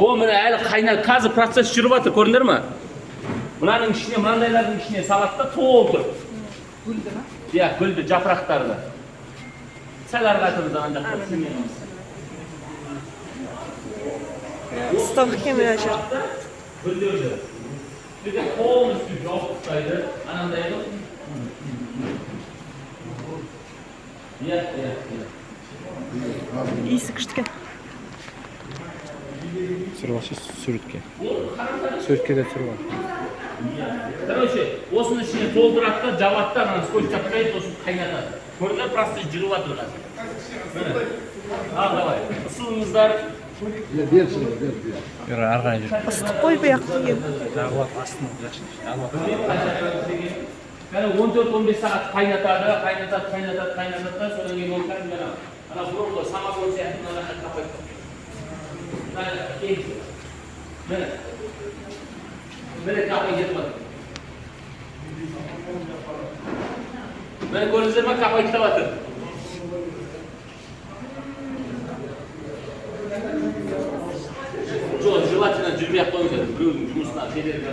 О, міне, әлі қайнар, қазір процесс жүріп жатыр, көрдіңдер ма? Мынаның ішіне, мынандайлардың ішіне салады да толтырып. Гүлді ма? Иә, гүлді, жапырақтарды. Сәл ары қайтыңыз, ана жақта түсінбейміз. Ыстық екен мына жер. Гүлдерді. Жерде полностью жауып тастайды, анандай қылып. Иә. Иісі күшті екен. Түсіріп алшы суретке. Суретке де түсіріп ал. Короче, осының ішіне толтырады да, жабады да, ананы скотчтап тастайды, сосын қайнатады. Көрдіңдер, процесс жүріп жатыр қазір. Міне. Ал, давай. Ысылыңыздар. Бер, бер, бер, бер. Бері ары қарай жүр. Ыстық қой бұл жақ деген. Жағылады астын жақсы. Білмеймін қанша деген. Яғни 14-15 сағат қайнатады, қайнатады, қайнатады, қайнатады да, содан кейін ол кәдімгі ана бұрынғы самогон сияқты мына жаққа қапайды. Мына жаққа келді. Міне. Міне, капай кетіп жатыр. Міне, көрдіңіздер ма, капай кетіп жатыр. Жоқ, желательно жүрмей ақ қойыңыздар, біреудің жұмысына кедергі.